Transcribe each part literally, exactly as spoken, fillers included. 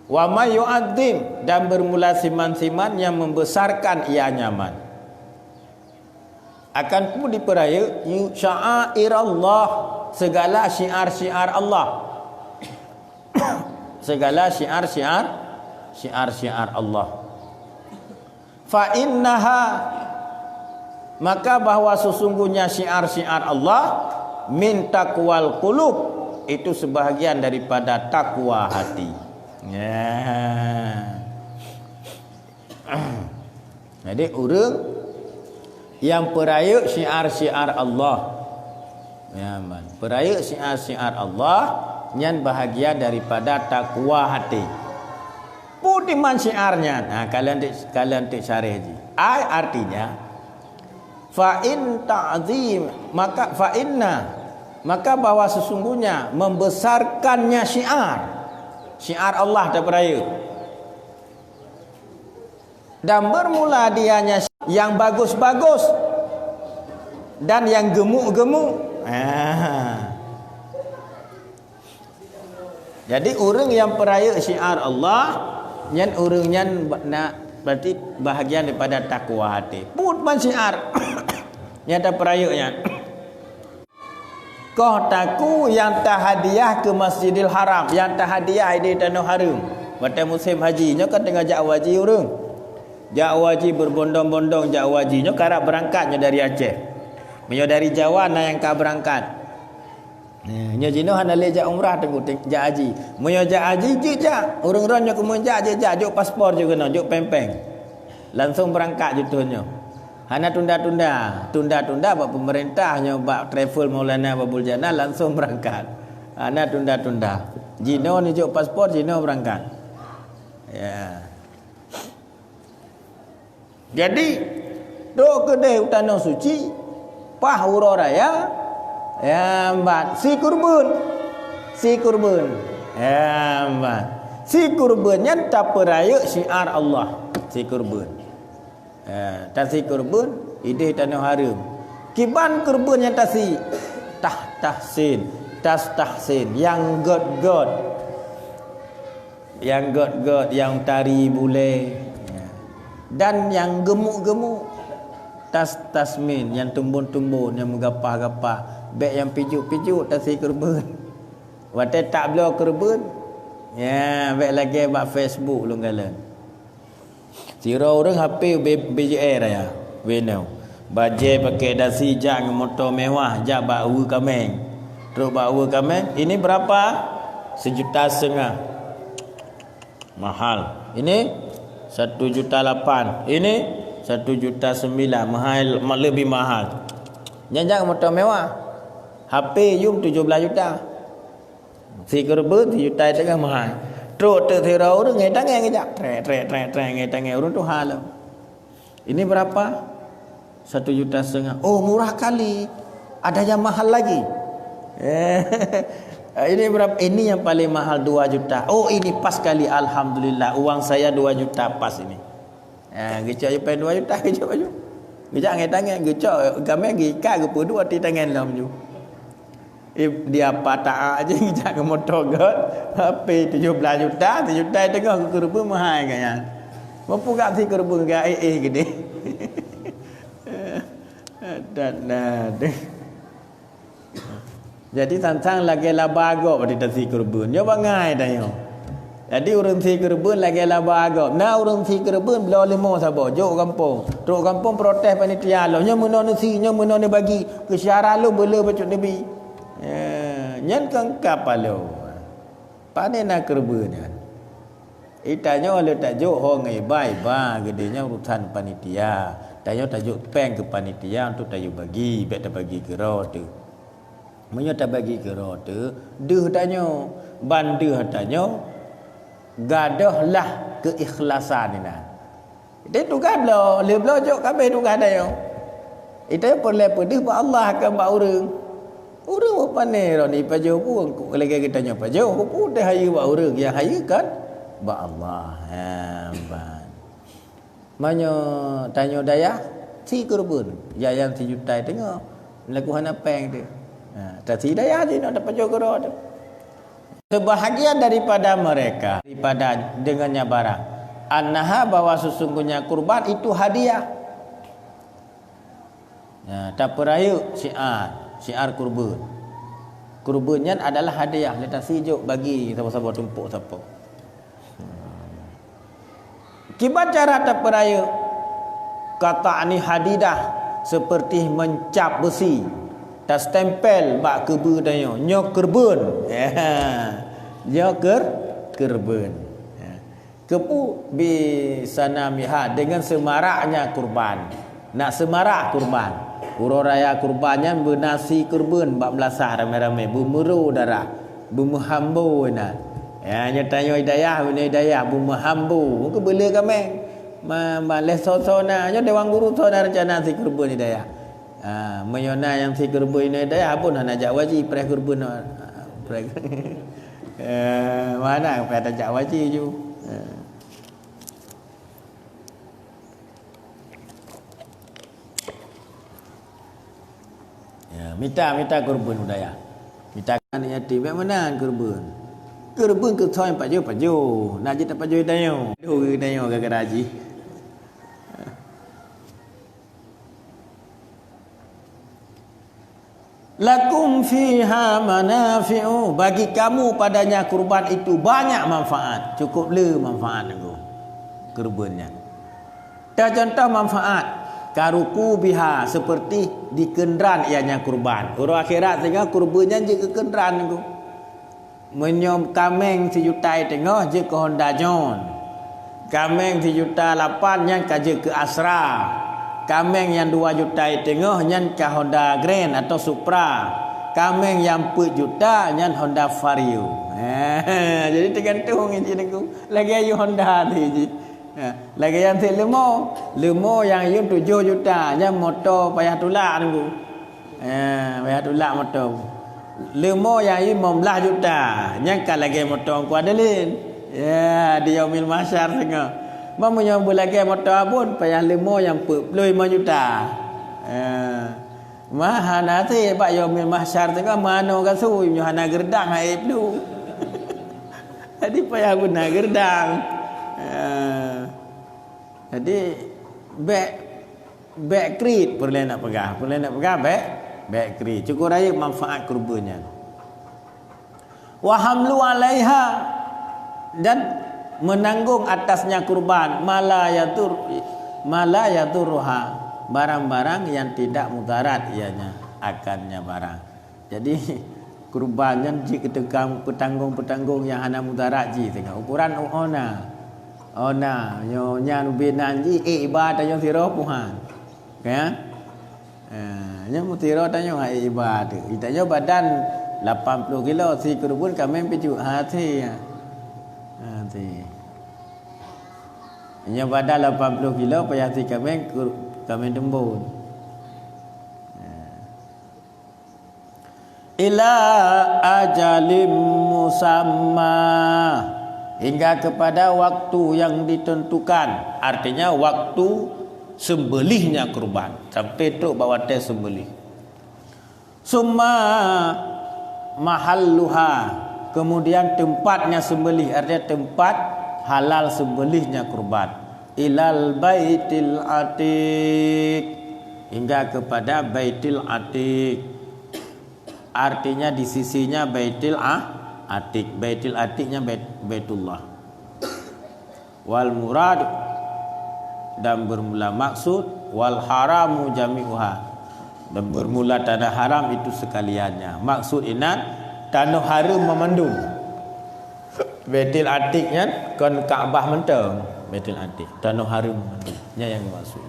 Wa may yu'azzim, dan bermula siman-siman yang membesarkan ia nyaman. Akan ku dipeurayeuk, yu-, sya'airallah, segala syiar-syiar Allah. Segala syiar-syiar, syiar-syiar Allah. Fa innaha, maka bahwa sesungguhnya syiar-syiar Allah, min taqwal qulub, itu sebahagian daripada takwa hati. Ya. Jadi ureuëng nyang peurayeuk syiar-syiar Allah, ya, man. Peurayeuk syiar-syiar Allah nyan bahagian daripada takwa hati. Peue teuma syiar nyan? Ha, kalian tik, kalian tik syarah ji. Ai artinya, fa in ta'zim, maka fa inna, maka bahwa sesungguhnya membesarkannya syiar, syiar Allah tapeurayeuk. Dan bermula dianya yang bagus-bagus dan yang gemuk-gemuk. Ah. Jadi ureuëng nyang peurayeuk syiar Allah, nyan ureuëng nyan ba-, na, berarti bahagian daripada takwa hati. Peue ban syiar nyang tapeurayeuk nyan. Koh takue nyang tahadiah keu Masjidil Haram, nyang tahadiah di tanoh hareuem. Watée musém haji, nyoe kan teungoh jak haji ureuëng. Jak haji berbondong-bondong jak haji, nyoe karab beurangkat nyoe dari Aceh. Meunyoe dari Jawa na nyang ka beurangkat. Nyoe jinoe hana lé jak umrah teungku, jak haji. Meunyoe jak haji jeuet jak, ureuëng droe nyoe keumeung jak jeuet jak, jok paspor jeuet keunoe, jok péng-péng. Langsong beurangkat jeuet nyoe. Hana tunda-tunda. Tunda-tunda bak peumeurintah nyoe, bak travel Maulana Babul Jannah, langsong beurangkat. Hana tunda-tunda. Jinoe neujok paspor, jinoe beurangkat. Ya. Jadi, trok keudeh u tanoh suci, paih uroe raya, ya, ban si keureubeuen. Si keureubeuen. Ya, ban. Si keureubeuen nyan tapeurayeuk syiar Allah. Si keureubeuen. Eh, tasi keureubeuen, ideh tanoh hareuem. Kiban keureubeuen nyang tasi, tah tahsin, tas tahsin, nyang gét-gét, nyang gét-gét, nyang tari bulée, ya. Dan nyang gemuk-gemuk, tas tasmin, nyang tumbon-tumbon, nyang meugapah-gapah, bék nyang pijuk-pijuk tasi keureubeuen. Watée tabloe keureubeuen, ya, bék lagée bak Facebook lôn galak. Sidroe ureuëng H P B-, B J R ya, winoe. Bajée pakai dasi jak ngon moto mewah, jak bak uwe kaméng. Trok bak uwe kaméng, "Ini berapa?" "Sejuta setengah." "Mahal." "Ini satu juta lapan." "Ini satu juta sembilan." "Mahal, ma-, lebih mahal." Nyan jak ngon moto mewah. H P yum tujoh blaih juta. Si keureubeuen, si juta teungoh meuhai. Trok teuk sidroe ureuëng ngon tangén geujak. Trek, trek, trek, trek, ngon tangén ureuëng tuha lom. "Ini berapa?" "Satu juta setengah." "Oh, murah kali. Ada yang mahal lagi?" "Ini berapa?" "Ini yang paling mahal, dua juta." "Oh, ini pas kali. Alhamdulillah, uang saya dua juta pas ini." Ha, geucok ju péng dua juta, geucok baju. Geujak ngon tangén, geucok kaméng, geuikat, geupeuduek di tangén lom ju. Eh, di apa taat je, geujak ngon moto gét. H P tujoh blaih juta, sijuta teungoh keu keureubeuen meuhai gobnyan. Meupugak si keureubeuen gét, eh, eh, geudeh. Dan, dan. Jadi sang-sang lagée laba gob di tasi keureubeuen. Nyoe bangai tanyoe. Jadi ureuëng si keureubeuen lagée laba gob. Na ureuëng si keureubeuen bloe leumo saboh, jok gampông. Trok gampông protes panitia lom. Nyoe meunoe neusi, nyoe meunoe neubagi. Keu syara lôn beuleu bacut neubi. Ya, nyan kan ka paloe. Pane na keureubeuen nyan. Eh, tanyoe le tajok ho ngon iba-iba, geudeh nyan urusan panitia. Tanyoe tajok péng keu panitia untuk tayue bagi, bék tabagi keudroe teuh. Meunyoe tabagi keudroe teuh, deuh tanyoe, ban deuh tanyoe gadôh lah keuikhlasan inan. Deh tugaih bloe, lheueh bloe jok ka abéh tugaih tanyoe. Tanyoe peureulée peudeuh bak Allah, kon bak ureuëng. Ureuëng meupané droeneuh pajoh peue, lagée geutanyoe pajoh peue teuh hayeue bak ureuëng, nyang hayeue kan bak Allah. Ha, ban. Meunyoe tanyoe dayah, si keureubeuen, ya nyang sijuta teungoh, lagu hana péng teuh. Ha, tasi dayah jinoe tapajoh keudroe teuh. Sebahagian daripada mereka, daripada dengannya barang, annaha, bahwa sesungguhnya kurban itu hadiah. Ya, tapeurayeuk syiar, syiar kurban. Kurban nyan adalah hadiah, lé tasi jok bagi saboh-saboh tumpok sapo. Kiban cara tapeurayeuk? Kata'ni hadidah, seperti mencap besi, tastempel bak keubeu tanyoe, nyoe keureubeuen. Nyoe keur-, keureubeuen. Keupeue? Bisanamiha, dengan semaraknya kurban. Nak semarak kurban. Uroe raya kurban nyan beuna si keureubeuen bak meulasah ramé-ramé, beumeuro darah, beumeuhambo inan. Ya, nyoe tanyoe i dayah, nyoe i dayah beumeuhambo. Mungken beulé kaméng. Ma, ma lé soe-soe na, nyoe dewan guru soe na reuncana si keureubeuen i dayah. Ha, meunyoe na nyang si keureubeuen i dayah, abon hana jak waji preh keureubeuen. Preh. Eh, mana preh tajak waji ju. Eh. Ya, mita, mita keureubeuen u dayah. Mita aneuk yatim, bék meunan keureubeuen. Keureubeuen keu soe pajoh-pajoh, na jeuet tapajoh tanyoe. Dua tanyoe gara-gara jih. Lakum fiha manafi'u, bagi kamu padanya kurban itu banyak manfaat. Cukup le manfaat nanggu keureubeuen nyan. Teucontoh manfaat, karuku biha, seperti dikeundran ianya kurban. Uroe akhirat singoh kurban nyan jeuet keu keundran nanggu. Meunyoe kaméng sijuta i teungoh jeuet keu Honda John. Kaméng sijuta lapan nyan ka jeuet keu Astra. Kaméng nyang dua juta i teungoh nyan ka Honda Grand atau Supra. Kaméng nyang peuet juta nyan Honda Vario. Jadi teugantung ngon jih nanggu. Lagèe yue Honda teuh jih. Ha, lagèe nyan sit leumo. Leumo nyang yue tujoh juta, nyan moto payah tulak nanggu. Ha, payah tulak moto. Leumo nyang yue limong blaih juta, nyan ka lagèe moto Teungku Adelin. Ya, di Yaumil Mahsyar singoh. Bah meunyoe beulagèe moto abon, payah leumo nyang peuet ploh limong juta. Ha. Mah hana sit bak Yaumil Mahsyar singoh meuanoe gasui, meunyoe hana geureudang hai ploh. Jadi payah guna geureudang. Ha. Jadi, bék, bék kriet peureulèe nak peugah. Peureulèe nak peugah, bék, bék kriet. Cukup rayeuk manfaat keureubeuen nyan. Wa hamlu 'alaiha, dan menanggung atasnya kurban, ma la yadur, ma la yadurruha, barang-barang yang tidak mudarat ianya, akannya barang. Jadi, kurban nyan jeuet keu tukang peutanggong-peutanggong nyang hana mudarat jih singoh. Ukuran oh na. Oh na, nyoe nyan ubé nan jih, ék iba tanyoe sidroe puhan. Kan? Eh, nyoe meusidroe tanyoe hai iba tu. Tanyoe badan lapan ploh kilo, si keureubeuen kaméng pijuet. Ha, si. Ha, si. Nyoe badan lapan ploh kilo, payah si kaméng, kur-, kaméng teumbon. Eh. Ila ajalim musamma, hingga kepada waktu yang ditentukan, artinya waktu sembelihnya kurban, sampai trok bak watèe sembelih. Summa mahalluha, kemudian tempatnya sembelih, artinya tempat halal sembelihnya kurban, ilal baitil atiq, hingga kepada Baitil Atiq. Artinya di sisinya Baitil A-, Atiq. Baitil Atiqnya Bait-, Baitullah. Wal murad, dan bermula maksud, wal haramu jami'uha, dan bermula tanah haram itu sekaliannya. Maksud inan tanoh hareuem meumandum. Baitil Atiq nyan kon Ka'bah mantong, Baitil Atiq. Tanoh hareuem meumandum. Nyan nyang maksud.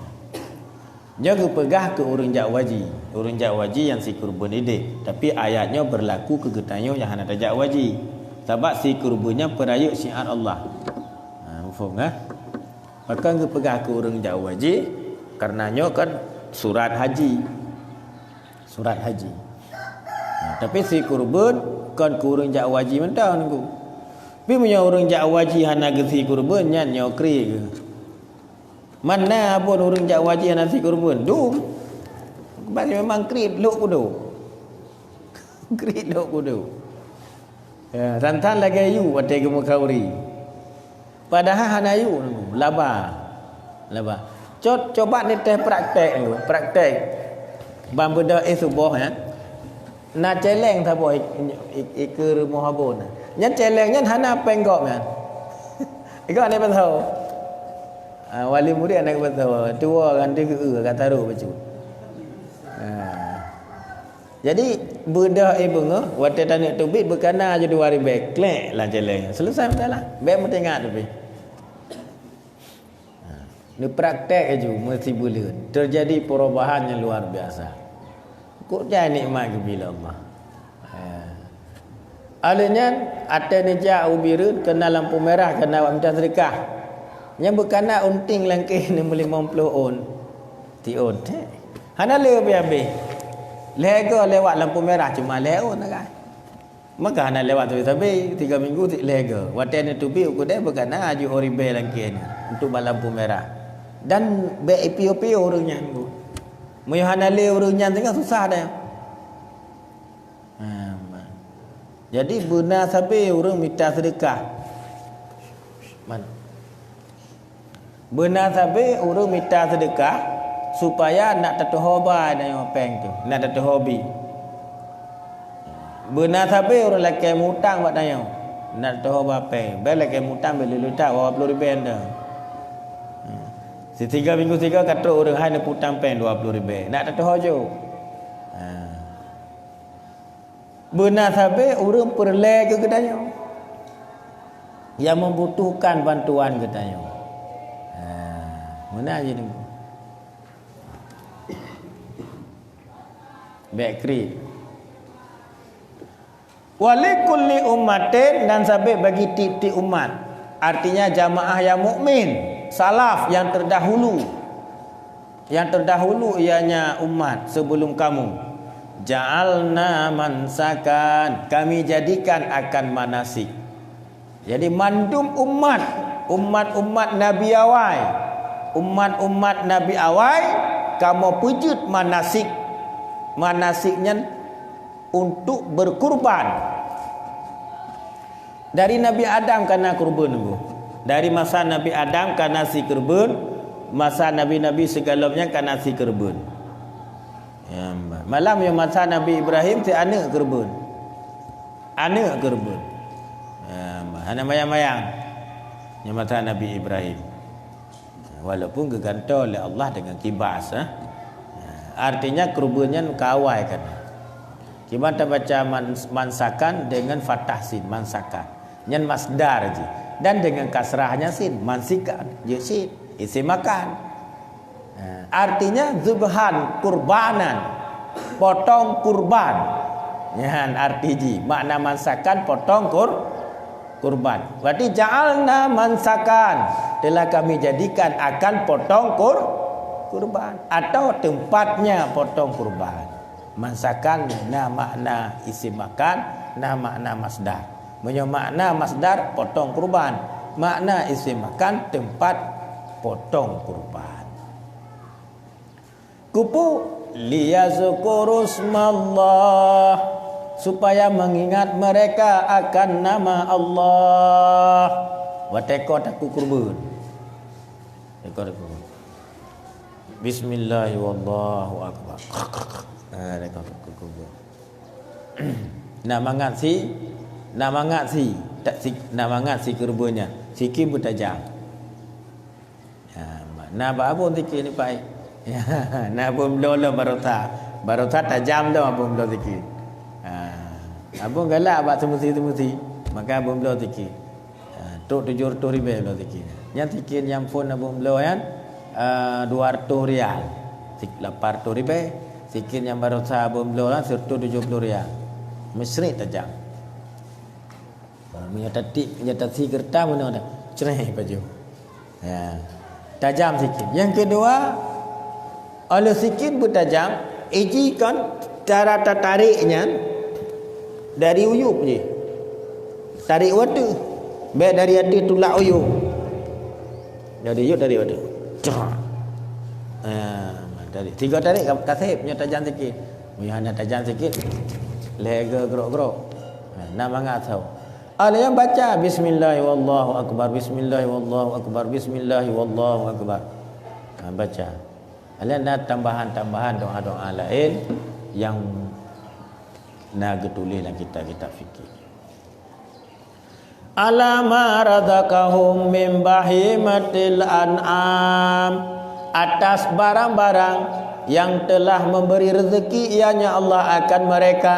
Nyoe geupeugah keu ureuëng jak waji. Ureuëng jak waji nyang si keureubeuen idéh. Tapi ayat nyoe beurlaku keu geutanyoe nyang hana tajak waji. Sabab si keureubeuen nyan peurayeuk syiar Allah. Ha, muphom, ha? Pakon geupeugah keu ureuëng jak waji? Karena nyoe kan surat haji. Surat haji. Ha, tapi si keureubeuen kon keu ureuëng jak waji mantong, Teungku. Tapi meunyoe ureuëng jak waji hana geusi keureubeuen, nyan nyoe kri geuh. Mana abon ureuëng jak waji hana si keureubeuen? Dum. Memang kriet lhok kudo. Kriet lhok kudo. Ya, san-san lagèe yue watèe geumeukauri. Padahai hana yue, laba. Laba. Co-, coba neuteuh praktek, praktek. Ban beudôh éh suboh, ya. Na cèlèng saboh i-, i-, i-, ikeue rumoh abon. Nyan cèlèng nyan hana péng gob nyan. Igoe aneuk beuso. Ah, wali murit aneuk beuso. Tuwo ngon deuh geu ka tarok bacut. Ah. Jadi, beudôh éh beungoh, watèe taneuk teubiet beukana ju dua ribèe, klek lam cèlèng. Selesai masalah. Bèk meutingat tapi. Ha, neupraktek laju meusibuleuen. Terjadi perubahan yang luar biasa. Kok jai nikmat geubri lé Allah. Ha. Alèh nyan, até neujak u Bireuen keunan lampu merah, keunan awak mita seudeukah. Nyan beukana unting langkée neumeulimong ploh ôn. Tiôn teh. Hana lé pih habéh. Lhèe goe lewat lampu merah cuma lhèe ôn sagai. Maka hana lewat sabe-sabe, tiga minggu lhèe goe. Watèe neuteubiet u keudè beukana aju ôn ribèe langkée nyan untuk bak lampu merah. Dan bèk ipiôh-piôh ureueng nyan. Meunyoe hana lé ureueng nyan teungoh susah deh. Ha, ma-, jadi beuna sabe ureueng mita seudeukah. Man. Beuna sabe ureueng mita seudeukah supaya nak tateuho ba nyoe péng tu, nak tateuho bi. Beuna sabe ureueng lakèe mutang bak tanyoe, nak tateuho ba péng. Bèk lakèe mutang bèk lé-lé that dua ploh ribèe anda. Sitiga minggu sigoe ka trok ureueng hai neuputang péng dua ploh ribèe, nak tateuho jok. Ha. Beuna sabe ureueng peureulèe keu geutanyoe nyang membutuhkan bantuan geutanyoe. Ha, meunan jih teungku. Bèk kriet. Wa likulli ummatin, dan sabe bagi tiep-tiep umat. Artinya jamaah yang mukmin, salaf yang terdahulu. Yang terdahulu ianya umat sebelum kamu. Ja'alna mansakan, kami jadikan akan manasik. Jadi mandum umat, umat-umat Nabi awai, umat-umat Nabi awai, kamoe peujeuet manasik. Manasik nyan untuk berkurban. Dari Nabi Adam kana keureubeuen, Bu. Dari masa Nabi Adam kana si keureubeuen, masa nabi-nabi sigohlom nyan kana si keureubeuen. Ya, malam nyang masa Nabi Ibrahim si aneuk keureubeuen. Aneuk keureubeuen. Ya, hana mayang-mayang. Nyang masa Nabi Ibrahim. Walaupun geugantoe lé Allah dengan kibas, eh. Artinya keureubeuen nyan ka awai kana. Kiban tabaca man-, mansakan dengan fathah sin, mansakan. Nyan masdar jih. Dan dengan kasrahnya sin, mansikan, jeuet sin, isim makan. Eh, artinya zubhan, kurbanan, potong kurban. Nyan arti jih, makna mansakan potong kur-, kurban. Berarti ja'alna mansakan, telah kami jadikan akan potong kur-, kurban atau tempatnya potong kurban. Mansakan na makna isim makan, na makna masdar. Meunyoe makna masdar potong kurban, makna isim makan tempat potong kurban. Kupu liyazkurusmallah, supaya mengingat mereka akan nama Allah. Watèe ko takue keureubeuen. Watèe ko takue keureubeuen. Bismillah wallahu akbar. Ah, takue keureubeuen. Nak mangat si, nak mangat si, tak si, nak mangat si keureubeuen nyan. Sikit beutajam. Ha, na bak abon sikit ni pai. Na abon bloe lom barosa. Barosa tajam lom abon bloe sikit. Ha, abon galak bak seumusi-seumusi, maka abon bloe sikit. Ha, trok tujoh reutôh ribèe bloe sikit. Nyan sikit nyang phon abon bloe nyan, eh, dua reutôh rial. Sik-, lapan reutôh ribèe. Sikit nyang barosa abon bloe nyan sireutôh tujoh ploh rial. Meusrit tajam. Meunyoe tatik, meunyoe tasi keureuta meunoe dah. Creh pajoh. Ya. Tajam sikit. Nyang keudua, óh lheueh sikit beutajam, iji kon cara tatarek nyan dari uyueb jih. Tarek u ateueh. Bèk dari ateueh tulak uyueb. Dari uyueb tarek u ateueh. Cah. Ah, tadi. Tiga tarek ka-, kaseb nyoe tajam sikit. Meunyoe hana tajam sikit, lhèe geugrok-grok. Ah, na mangat saboh. Alèh nyan baca, "Bismillah wallahu akbar, bismillah wallahu akbar, bismillah wallahu akbar." Ha, baca. Alèh na tambahan-tambahan doa-doa laén nyang na geutuléh lam kitab-kitab fikih. "Ala ma razaqahum min bahimatil an'am," atas barang-barang yang telah memberi rezeki ianya Allah akan mereka,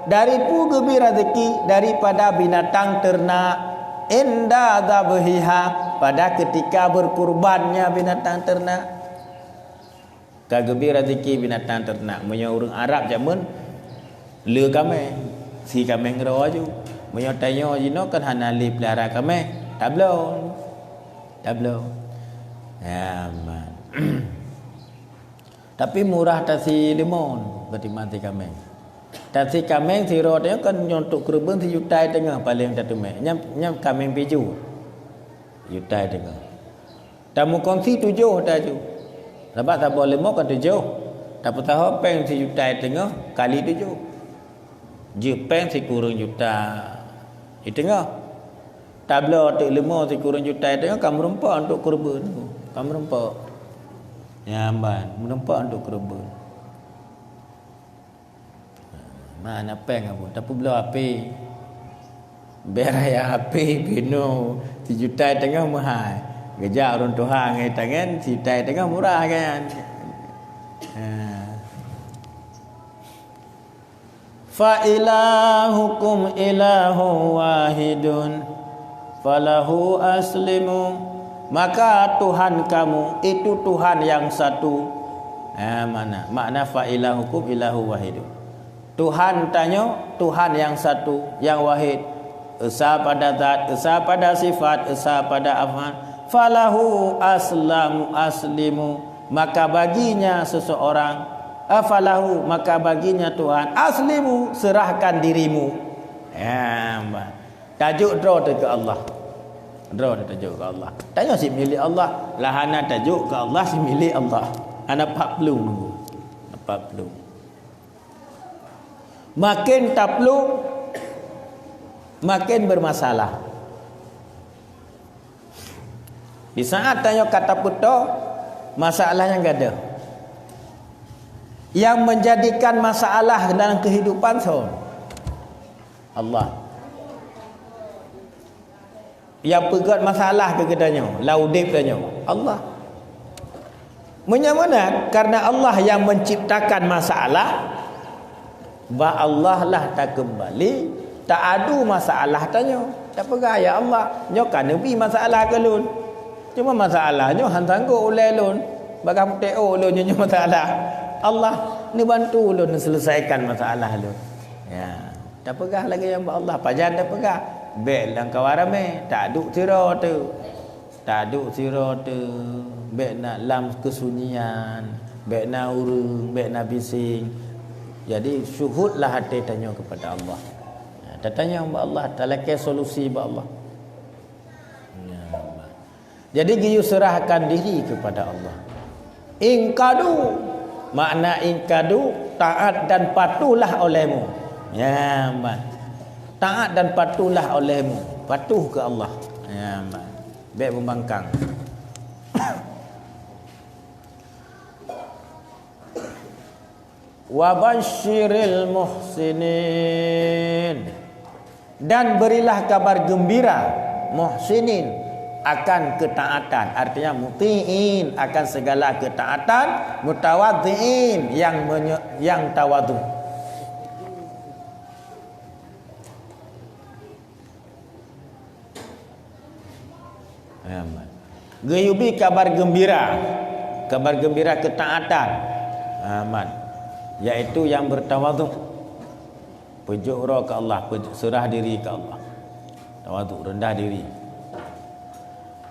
dari peue geubri rezeki, daripada binatang ternak, inda dzabhiha, pada ketika berkurbannya binatang ternak. Ka geubri rezeki binatang ternak, meunyoe ureuëng Arab jameun le kaméng, sie kaméng droe aju. Meunyoe tanyoe jinoe kan hana le peulihara kaméng, tabloe. Tabloe. Ya, man. Tapi murah tasie limon ketimbang sie kaméng. Tasie kaméng sidroe tanyoe kan nyoe untuk keureubeuen sijuta teungoh paléng tateumé. Nyan, nyan kaméng pih ju. Juta teungoh. Tamukongsi tujoh taju. Sabab saboh limong kan tujoh. Tapeusaho péng sijuta teungoh kali tujoh. Jeuet péng sikureueng juta teungoh. Tabloe teuk limong sikureueng juta teungoh ka meurumpok untuk keureubeuen. Ka meurumpok. Nyan ban, meurumpok untuk keureubeuen. Mana péng abon, tapeubloe api. Bèk raya api binoe sijuta teungoh meuhai. Geujak ureuëng tuha ngon tangen sijuta teungoh murah kan. Ha. "Fa ilahukum ilahu wahidun, falahu aslimu." Maka Tuhan kamu itu Tuhan yang satu. Ha, mana? Makna fa ilahukum ilahu wahidun. Tuhan tanyoe, Tuhan nyang satu, nyang wahid. Esa pada zat, esa pada sifat, esa pada af'al. Falahu aslamu aslimu, maka baginya seseorang, eh, falahu, maka baginya Tuhan, aslimu, serahkan dirimu. Ya, bah. Tajok droe teuh keu Allah. Droe teuh tajok keu Allah. Tanyoe sit milék Allah, lah hana tajok keu Allah sit milék Allah. Hana pat plueng nunggu. Hana pat plueng. Makin taplueng, makin bermasalah. Di saat tanyoe ka tapeutoe, masalah nyang gadôh. Yang menjadikan masalah dalam kehidupan soe? Allah. Nyang peugét masalah keu geutanyoe, lam udép tanyoe, Allah. Meunyoe meunan, karena Allah nyang menciptakan masalah, bak Allah lah takeumbali, taadu masalah tanyoe. Tapeugah, "Ya Allah, nyoe ka neubi masalah keu lôn. Cuma masalah nyoe han sanggob ulèe lôn. Bagaih putéh ôk lôn nyoe, nyoe masalah. Allah, neubantu lôn neuseuleusoikan masalah lôn." Ya. Tapeugah lagèe nyan bak Allah, pajan tapeugah? Bèk lam kawan ramè, taduek sidroe teuh. Taduek sidroe teuh, bèk na lam keusunyian, bèk na ureueng, bèk na biseng. Jadi, syuhudlah até tanyoe keupada Allah. Nah, tatanyong bak Allah, talakèe solusi bak Allah. Ya Allah. Jadi, geuyue seurahkan diri keupada Allah. Inqadu, makna inqadu, taat dan patuhlah olehmu. Ya, man. Taat dan patuhlah olehmu. Patuh keu Allah. Ya, man. Bèk meubangkang. Wa basyiril muhsinin. Dan berilah kabar gembira muhsinin akan ketaatan, artinya muti'in akan segala ketaatan, mutawadhi'in yang menye-, yang tawadhu. Aman. Geuyue bi kabar gembira, kabar gembira ketaatan. Aman. Yaitu yang bertawadhu. Peujok droe keu Allah, peujok, seurah diri keu Allah. Tawadhu, rendah diri.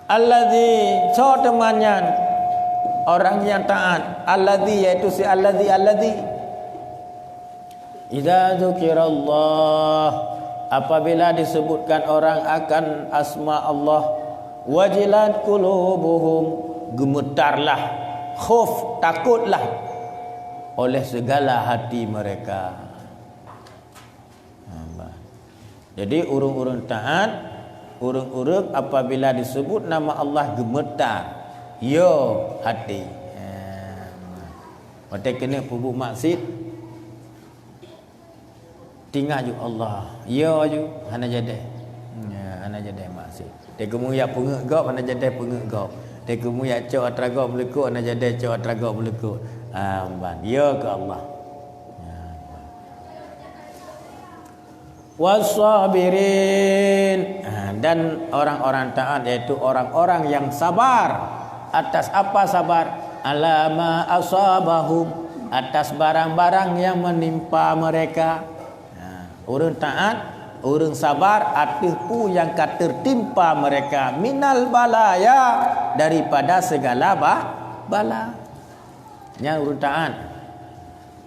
Alladzi, soe teuma nyan? Orang nyang taat. Alladzi, yaitu si alladzi, alladzi. Idza dzukirallah, apabila disebutkan orang akan asma Allah, wajilat qulubuhum, gemetarlah, khauf, takutlah oleh segala hati mereka. Nah, bah. Jadi, ureuëng-ureuëng taát, ureuëng-ureuëng apabila disebut nama Allah geumeutar, yo hati. Ha. Watée keuneuk peubuet maksiat, tingat ju Allah, yo ju hana jadi. Ya, hana jadi maksiat. Teukeumu jak peungeuet gob, hana jadi peungeuet gob. Teukeumu jak cok atra gob meuleukot, hana jadi cok atra gob meuleukot. Ha, ban, yo keu Allah. Ya. Wassabirin. Ha, dan orang-orang taat, yaitu orang-orang yang sabar. Atas apa sabar? Alama asabahum, atas barang-barang yang menimpa mereka. Ha, ureuëng taat, ureuëng sabar ateueh peue nyang ka teutimpa mereka, minal balaya, daripada segala ba-, bala. Nyan ureuëng taat.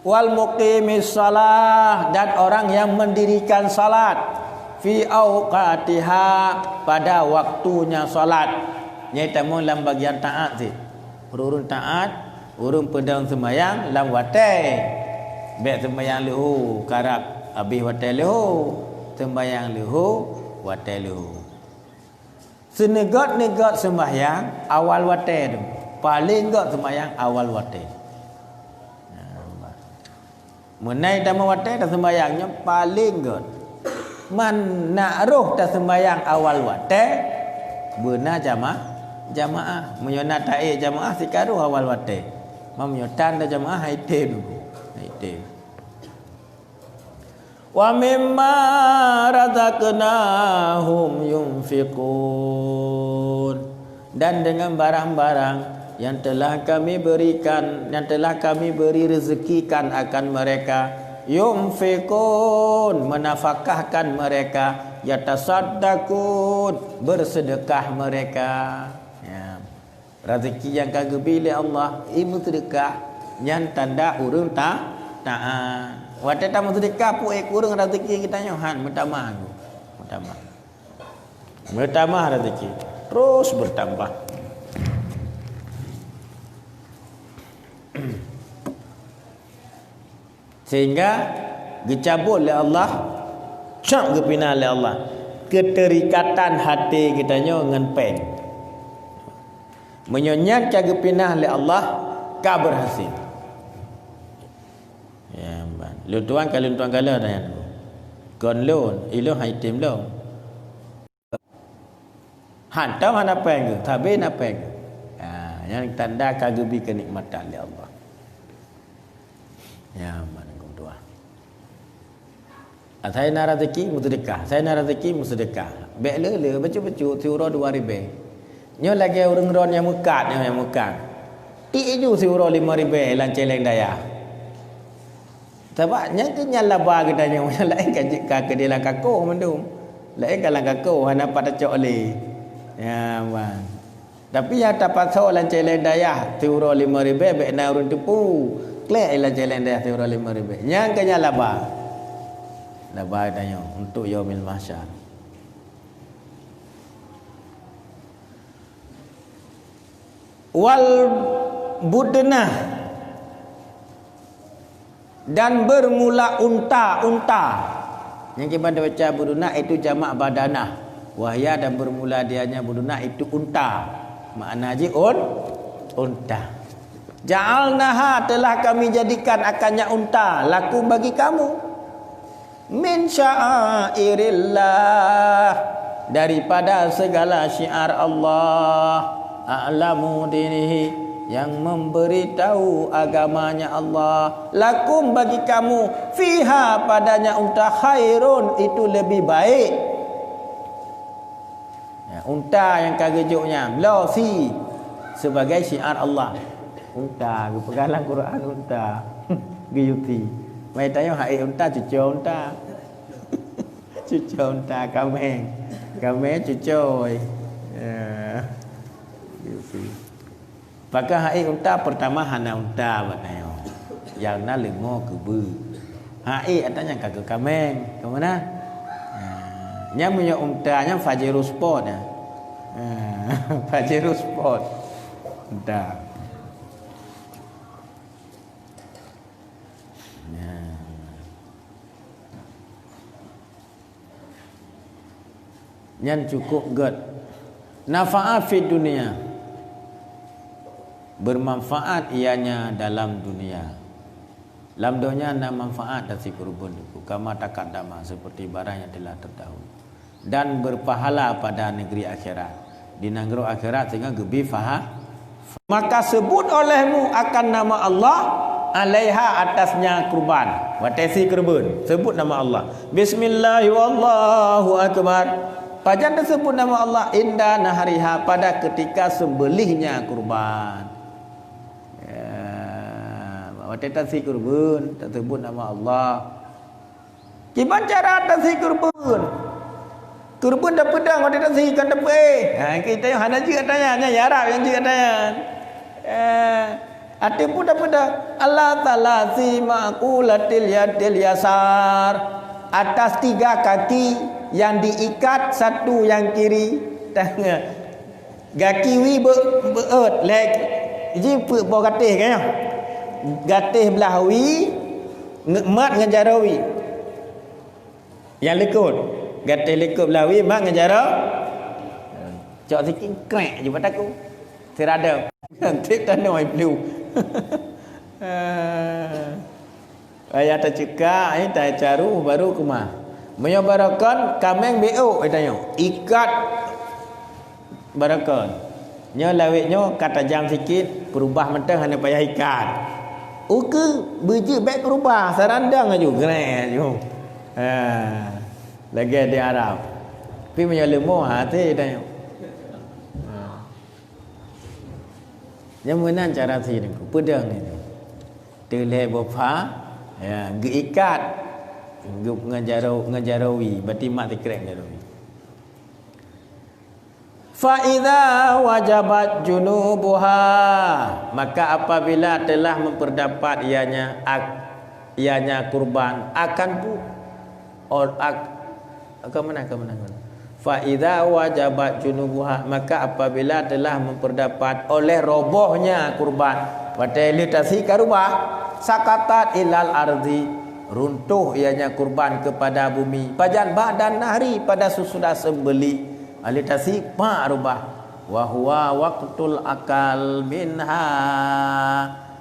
Wal muqimis shalah, dan orang yang mendirikan salat, fi auqatiha, pada waktunya salat. Nyan tamong lam bagian taat cit. Ureuëng taat, ureuëng peudong seumayang lam watée. Bék seumayang leuhô karab habéh watée leuhô. Seumayang leuhô watée leuhô. Seuneugét-neugét seumayang awal watée tu. Paleng gét seumayang awal watée. Meunai tamong watée taseumbayang nyoe paleng gét. Man nak roh taseumbayang awal watée, beuna jama-, jamaah. Meunyoe na taék jamaah sikaroh awal watée. Man meunyoe tan tajamaah, hai tem. Hai tem. Wa mimma razaqnahum yunfiqun. Dan dengan barang-barang yang telah Kami berikan, yang telah Kami beri rezekikan akan mereka, yunfiqun, menafkahkan mereka, yatasaddaqun, bersedekah mereka. Ya. Rezeki nyang ka geubri lé Allah, i meuseudeukah, nyan tanda ureuëng ta-, taát. Watée tameuseudeukah, peue ék ureuëng rezeki geutanyoe, han meutamah, meutamah. Meutamah rezeki, terus bertambah. Sehingga geucabot lé Allah, cap geupinah lé Allah keuteurikatan até geutanyoe ngon péng. Meunyoe nyan ka geupinah lé Allah, ka beurhasil. Ya, ban. Lôn tuan ka lôn tuan galak nyan. Kon lôn, ilôn hai tem lôn. Hantom hana péng geuh, sabe na péng geuh. Ha, nyan tanda ka geubri keunikmatan lé Allah. Ya, man geudoa. Asai na rezeki meuseudeukah, asai na rezeki meuseudeukah. Bék le-le, bacut-bacut siuroe dua ribée. Nyoe lagée ureuëng droe nyang meukat, nyoe nyang meukat. Tiek ju siuroe limong ribée lam céléng dayah. Sabab nyan keuh nyan laba geutanyoe, nyang laén ka jeuet ka keudeh lam kakoh mandum. Laén ka lam kakoh, hana pat tacok lé. Ya, man. Tapi nyang tapasoe lam céléng dayah siuroe limong ribée bék na ureuëng teupeue. Klék lam céléng dayah siuroe limong ribée. Nyan keuh nyan laba. Laba geutanyoe untuk yaumil mahsyar. Wal budnah, dan bermula unta-unta. Nyang kiban tabaca budunah itu jamak badanah. Wahya dan bermula dianya budunah itu unta. Makna jih un-, unta. Ja'alnaha, telah Kami jadikan akannya unta, lakum, bagi kamu. Min sya'airillah, daripada segala syiar Allah, a'lamu dinihi, yang memberitahu agamanya Allah, lakum, bagi kamu, fiha, padanya unta, khairun, itu lebih baik. Ya, unta nyang ka geujok nyan, bloe sie, sebagai syiar Allah. Unta, geupeugah lam Quran unta. Geuyue sie. Mai tanyoe hai unta, cucoe unta. Cucoe unta, kaméng. Kaméng cucoe. Ya. Geuyue sie. Pakon hai unta, peurtama hana unta bak tanyoe. Nyang na leumô keubeue. Hai ata nyang ka keu kaméng. Ka meunan? Ha, nyan meunyoe unta nyan Pajero Sport nyan. Ha, Pajero Sport. Unta. Nyan. Nyan cukup gét. Nafa'a fid dunya. Bermanfaat ianya dalam dunia. Lam donya na manfaat tasi keureubeuen Teungku, kama taqaddama, seperti barang yang telah terdahulu. Dan berpahala pada negeri akhirat. Di nanggroe akhirat sehingga geubi paha-, maka sebut olehmu akan nama Allah alaiha, atasnya kurban. Watée si keureubeuen, sebut nama Allah. Bismillah wallahu akbar. Pajan teusebut nama Allah? Inda nahriha, pada ketika sembelihnya kurban. Ya, watée tasi keureubeuen, teusebut nama Allah. Kiban cara tasi keureubeuen? Keureubeuen tapeudong watée tasi, kon tapeuéh. Ha, kita nyang hana jeuet ata nyan, nyan ya Arab nyang jeuet ata nyan. Eh, até pun tapeudong. Ala tsalasi ma'qulatil yadil yasar. Atas tiga kaki yang diikat, satu yang kiri. Tangan. Gaki wie beu-, beuet, lhée jih peuet boh gatéh ka nyoe. Gatéh blah wie, nge-, mat ngon jaroe wie. Nyang likot. Gatéh likot blah wie, mat ngon jaroe. Cok sikit krek je bak takue. Sirada. Tiep tanoh ai pelu. Ah. Payah tacukak, eh, tacaru baru keumah. Meunyoe barokon, kaméng bék ôk, eh, tanyoe. Ikat barokon. Nyoe lawét nyoe ka tajam sikit, peurubah mantong hana payah ikat. Ukeue beujeuet bék peurubah, sarandang laju, grek laju. Ha. Lagée di Arab. Tapi meunyoe leumo, ha, até tanyoe. Ha. Nyang meunan cara si Teungku, peudong nyan. Teulhée boh pha, ya, geuikat, geu-, ngon jaroe, ngon jaroe wie, berarti mat sikrek ngon jaroe wie. Fa idza wajabat junubuha, maka apabila telah memperdapat ianya ak-, ianya kurban, akan bu-, or-, ak-, Ka meunan, ka meunan, ka meunan. Fa idza wajabat junubuha, maka apabila telah memperdapat oleh robohnya kurban, watée lheueh tasi ka rubah, saqatat ilal ardi, runtuh ianya kurban kepada bumi, pajan ba'dan nahri, pada sesudah sembelih, lheueh tasi pak rubah. Wa huwa waqtul akal minha.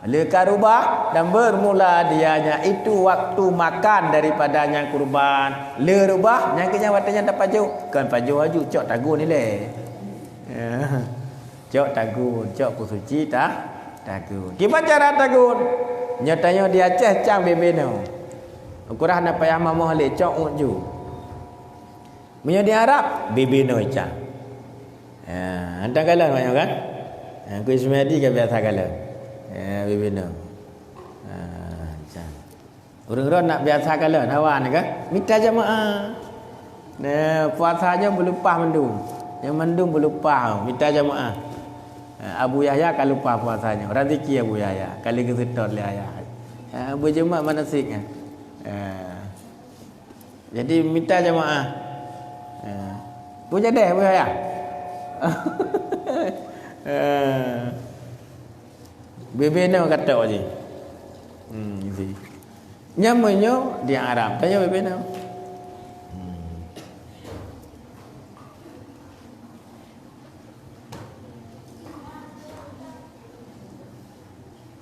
Lheueh ka rubah dan bermula dianya itu waktu makan daripada nyang kurban. Lheueh rubah, nyang keu nyan watée nyan tapajoh. Kon pajoh laju, cok tagun ilée. Cok tagun, cok peusuci ta-, tagun. Kiban cara tagun? Nyoe tanyoe di Aceh cang bebeno. Ukurah na payah mamoh lé, cok uju. Meunyoe di Arab, bibino ica. Ha, hantom kalon awaknyan kan? Ha, Ku Ismaili ka biasa kalon. Ha, bibino. Ha, ica. Ureuëng droe nak biasa kalon, hawa ni kan? Mita jamaah. Nah, puasa nyoe beuleupah mandum. Nyang mandum beuleupah, mita jamaah. Ha, Abu Yahya ka leupah puasa nyoe. Rezeki Abu Yahya, ka lheueh geuseutôt lé ayah. Ha, beujeumat manasik nyan. Ha. Jadi mita jamaah. Ha. Peue jadeh, peue haya? Ha. Bibino katok jih. Hmm, isi. Nyan meunyoe di Arab, tanyoe bibino. Hmm.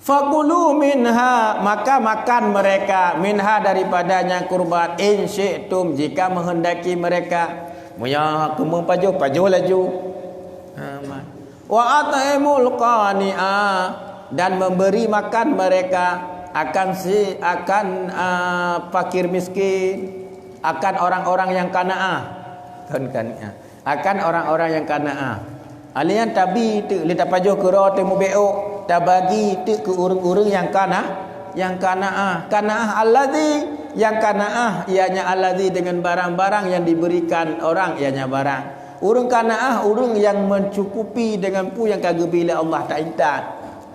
Fakulu minha, maka makan mereka, minha, daripada nyang kurban, in syi'tum, jika menghendaki mereka. Meunyoe keumeung pajoh, pajoh laju. Ha, ma-, wa at'imul qani'a, dan memberi makan mereka akan si, akan, ah, fakir miskin, akan orang-orang yang qanaah. Kon qani'ah. Akan orang-orang nyang qanaah. Alèh nyan tabi teuk lé tapajoh keudroe teumubeuôk, tabagi teuk keu ureuëng-ureuëng nyang qana-, nyang qanaah. Qanaah alladzi, nyang qanaah, ianya alladzi dengan barang-barang yang diberikan orang, ianya barang. Ureuëng qanaah, ureuëng nyang mencukupi dengan peue nyang ka geubri lé Allah, tak intat,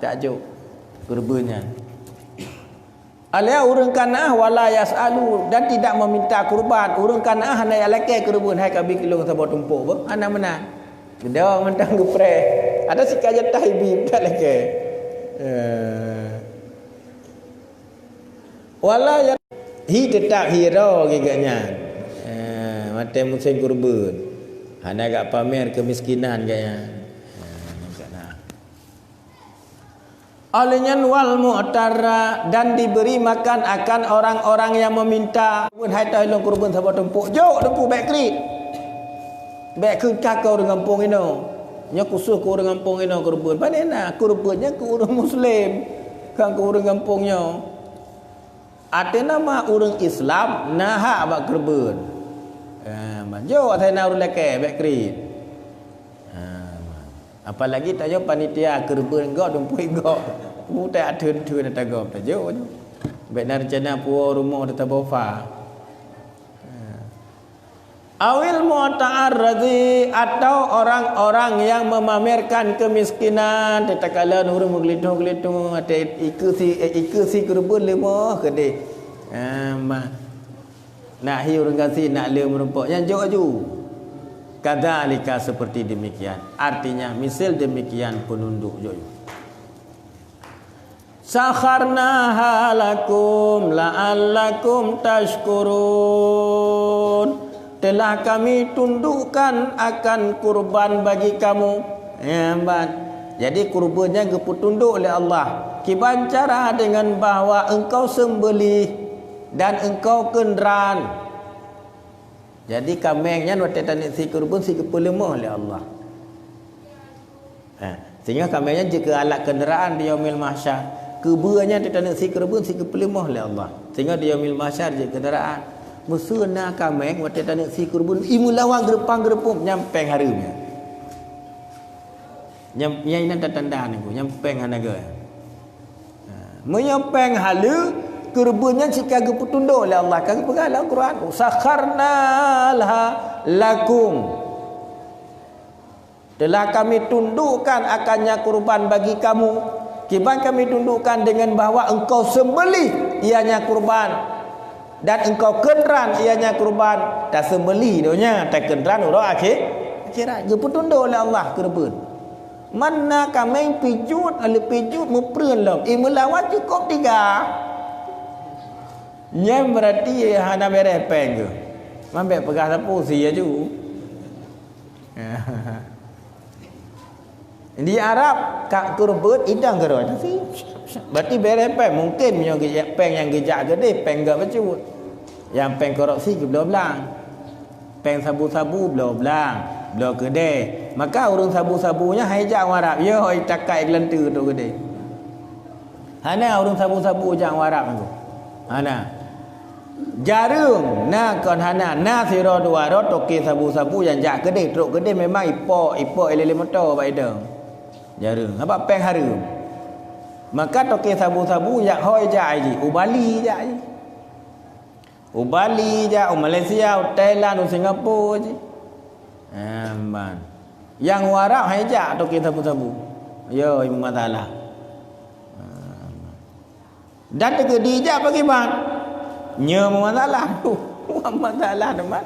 tak jok keureubeuen nyan. Alèh ureuëng qanaah wala yas'alu, dan tidak meminta kurban. Ureuëng qanaah hana jak lakée keureubeuen, "Hai, kabi keu lôn saboh tumpôk beuh." Hana meunan. Geudong mantong geupreh. Ada sika jatah ibi, tak lakée. Eh. Wala ya-, hi teutap hi droe geuh nyan. Eh, watée musém keureubeuen. Hana gak pamer keumiskinan gaya. Oleh nyan wal mu'tarra, dan diberi makan akan orang-orang yang meminta. Pun hai tai lôn keureubeuen saboh tumpuk. Jok teungku bèk kriet. Bèk kheun ka keu ureueng gampông inoe. Nyoe khusos keu ureueng gampông inoe keureubeuen. Pane na keureubeuen nyan keu ureueng muslim. Kon keu ureueng gampông nyoe. Até nama ureueng Islam na hak bak keureubeuen. Eh, manjok asai na ureueng lakèe bèk kriet. Ha, apalagi tanyoe panitia keureubeuen gob, dumpeue gob. Mu tak theun-theun ata gob tajok. Bèk na reuncana puwoe rumoh teutabôh fa. Ha. Awil muta'arridzi, atau orang-orang yang memamerkan kemiskinan, takalon ureueng meugeulitong-geulitong, até ikeue si, ikeue si keureubeuen leumoh keudeh. Ha, mah. Nak hi ureueng gasien, nak le meurumpok, nyan jok aju. Kadzalika, seperti demikian. Artinya, misal demikian penunduk jok aju. Sakharnaha lakum la'allakum tashkurun. Telah Kami tundukkan akan kurban bagi kamu. Ya, ban. Jadi, kurban nyan geupeutundok lé Allah. Kiban cara? Dengan bahwa engkau seumbeuléh dan engkau keundran. Jadi, kaméng nyan watèe taneuk sie keureubeuen sie geupeuleumoh lé Allah. Ha, sehingga kaméng nyan jeuet keu alat kendaraan di Yaumil Mahsyar. Keubeu nyan watèe taneuk sie keureubeuen sie geupeuleumoh lé Allah. Sehingga di Yaumil Mahsyar jeuet kendaraan. Meuseu na kaméng watèe taneuk sie keureubeuen, imeulawan geureupang-geureupôk, nyan péng hareuem nyan. Nyan, nyan inan tatanda nyan, nyan péng hana geuh. Ha, meunyoe péng haleue, keureubeuen nyan cit ka geupeutundok lé Allah, ka geupeugah lam Quran, "Sakharna laha lakum." Telah Kami tundukkan akannya kurban bagi kamu. Kiban Kami tundukkan? Dengan bahwa engkau sembelih ianya kurban, dan engkau keundran ianya kurban. Tasembelih donya, takeundran uroe akhé-, akhirat. Geupeutundok lé Allah keureubeuen. Mana kaméng pijuet, ale pijuet meupreuen lom. Imeulawan cukôp tiga. Nyan berarti hana bèrèh péng geuh. Man bèk peugah sapeue sie aju. Di Arab, ka keureubeuen idang keudroe. Berarti bèrèh péng. Mungkin meunyoe geujak péng nyang geujak keudeh, péng gak bacut. Nyang péng korupsi geubloe blang. Péng sabu-sabu bloe blang, bloe keudeh. Maka ureueng sabu-sabu nyan han ijak u Arab, yo, itakai geulanteue trok keudeh. Hana ureueng sabu-sabu jak u Arab nyan. Hana. Jareueng na kon hana, na sidroe dua droe toke sabu-sabu nyang jak keudeh, trok keudeh memang ipok, ipok ilèe-lèe moto bak idong. Jareueng, sabab péng hareuem. Maka toke sabu-sabu jak hôi jak jih, u Bali jak jih. U Bali jak, u Malaysia, u Thailand, u Singapura jih. Aman. Nyang u Arab han ijak toke sabu-sabu. Yo, meumasalah. Dan teukeudi jak pakriban? Nyoe meumasalah. Meumasalah teuma.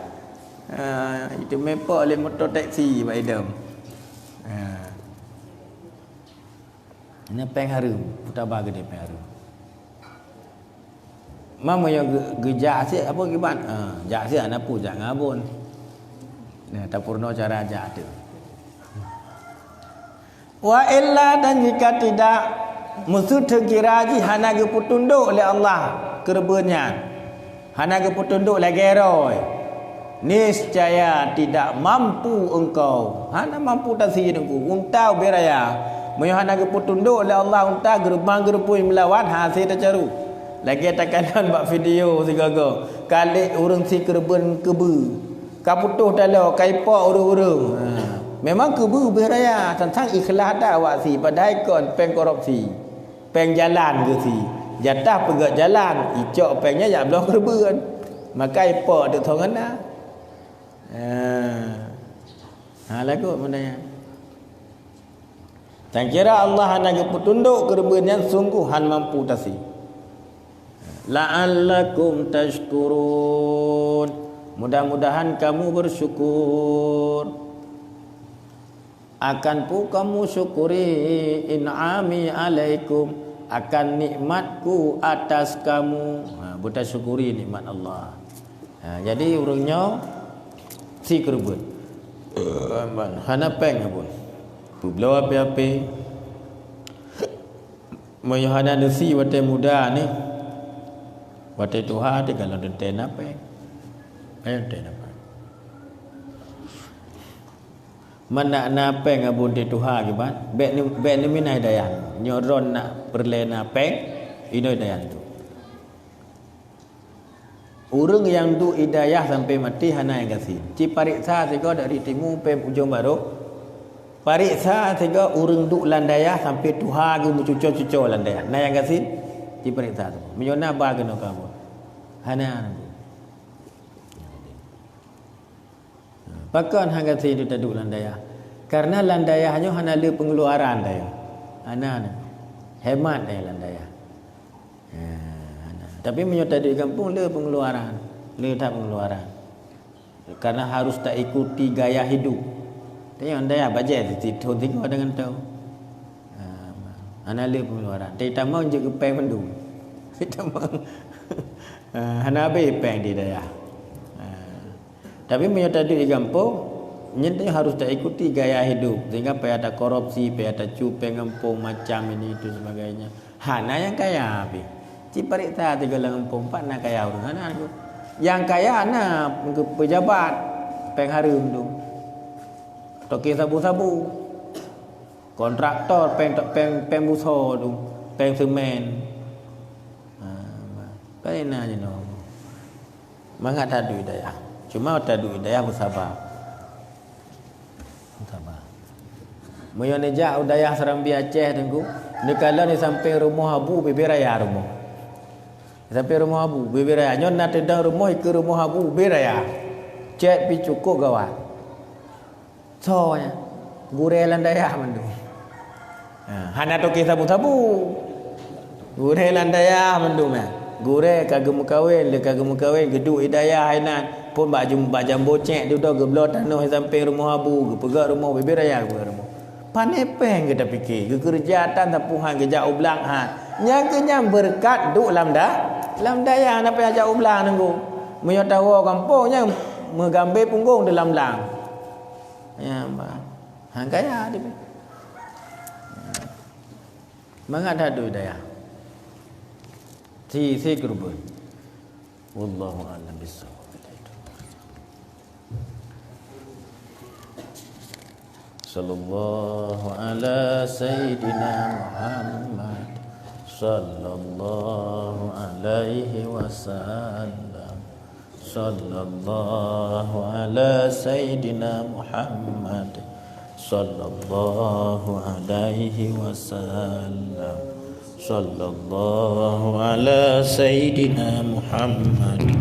Ha, itu mepok lé moto teksi bak idong. Ha. Nyan péng hareuem, peutaba keudeh péng hareuem. Ma meunyoe geu-, geujak siat, apa kiban? Ha, jak siat, na peue jak ngon abon. Nah, tapeurunoe cara jak teuh. Wa illa, dan jika tidak, meuseu teukira jih hana geupeutundok lé Allah keureubeuen nyan. Hana geupeutundok lagèe droe. Niscaya tidak mampu engkau. Hana mampu tasie teungku. Unta ubé raya. Meunyoe hana geupeutundok lé Allah unta, geureubang-geureupui meulawan, hase tacaru. Lagèe takalon bak video sigoe-goe. Ka lé ureueng sie keureubeuen keubeu. Ka putôh taloe, ka ipok ureueng-ureueng. Ha. Memang keubeu ubé raya. Teuntang ikhlas that awak sie. Padahai kon péng korupsi. Péng jalan geusie, jatah peugöt jalan, icok péng nyan jak bloe keureubeuen. Maka ipok teuk thon ngon na. Ha. Ha, lagot benda nyan. Tankira Allah hana geupeutundok keureubeuen nyan, sunggoh han mampu tasie. La'allakum tashkurun. Mudah-mudahan kamu bersyukur. Akan peue kamu syukuri in'ami alaikum, akan nikmat-Ku atas kamu. Ha, beutasyukuri nikmat Allah. Ha, jadi ureueng nyoe sie keureubeuen. Hana péng pun. Peubloe api-api. Meunyoe hana neusie watée muda ni, watée tuha teuka lom teuntée na péng. Péng teuntée na péng. Mana na péng abon teutuha kiban? Bék ni, bék ni minai dayah. Nyoe droen na peureulée na péng, inoe dayah tu. Ureuëng nyang duek idayah sampai maté hana nyang gasien. Ci pareksa sigoe dari timu pem ujong barô. Pareksa sigoe ureuëng duek lam dayah sampai tuha geumeucuco-cuco lam dayah. Na nyang gasien? Ci pareksa sigoe. Meunyoe na ba keunoe kamoe. Hana. Pakon hana gasien teuduek lam dayah? Karena lam dayah nyoe hana le pengeluaran dayah. Hana, hana. Hemat dayah lam dayah. Ha, hana. Tapi meunyoe taduek di gampông le pengeluaran. Le that pengeluaran. Karena harus taikuti gaya hidup. Tengok dayah bajée sithon sigoe deungon toh. Ha, hana le pengeluaran. Tapi tamong jeuet keu péng mandum. Tamong. Ha, hana habéh péng di dayah. Ha. Tapi meunyoe taduek di gampông, nyan teuh harus taikuti gaya hidup. Sehingga payah takorupsi, payah tacue péng gampông macam ini itu sebagainya. Hana nyang kaya pih. Ci pareksa sigoe lam gampông, pat na kaya ureuëng, hana. Nyang kaya na peujabat, péng hareuem tu. Toke sabu-sabu. Kontraktor péng, péng, péng busoe tu, péng semen. Ha, kan na jinoe. Mangat taduek dayah. Cuma taduek dayah beusaba. Beusaba. Meunyoe neujak u dayah Serambi Aceh Teungku, neukalon di sampéng rumoh abu bubé raya rumoh. Di sampéng rumoh abu bubé raya. Nyoe na teudong rumoh ikeue rumoh abu bubé raya. Cet pih cukôp gawat. Soe nyan? Gurée lam dayah mandum. Ha, hana toke sabu-sabu. Gurée lam dayah mandum nyan. Gurée ka geumeukawen, le ka geumeukawen, geuduek di dayah inan. Phon bak jum-, bak jambo cek dudoe geubloe tanoh di sampéng rumoh abu, geupeugah rumoh bubé raya geupeugah rumoh. Pane péng geuh tapike, geukeureuja tan sapeue han geujak u blang han. Nyang keu nyan beureukat duek lam da-, lam dayah na payah jak u blang Teungku. Meunyoe tawoe gampông nyan meugambé punggong di lam blang. Ya, bah. Hang kaya dia. Mangat that duek dayah. Si, si keureubeuen. Wallahu a'lam bissawab. Sallallahu ala sayyidina Muhammad. Sallallahu alaihi wasallam. Sallallahu ala sayyidina Muhammad. Sallallahu alaihi wasallam. Sallallahu ala sayyidina Muhammad.